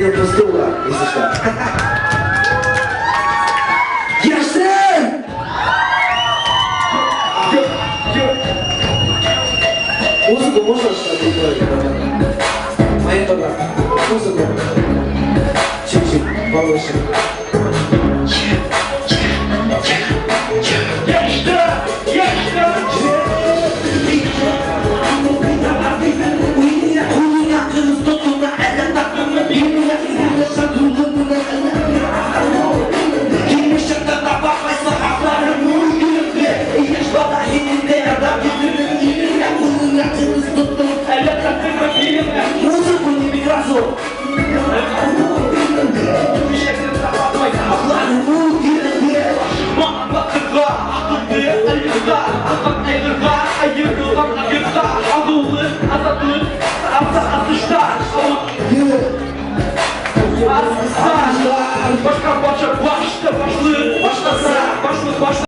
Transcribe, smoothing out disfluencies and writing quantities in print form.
Сиденье пустого, если что. Йәштәр! Музыку можно что-то? Моя только музыку чуть-чуть повыше. Музыку не микрофон. Başka başa başla başlı başlasa başlı başla.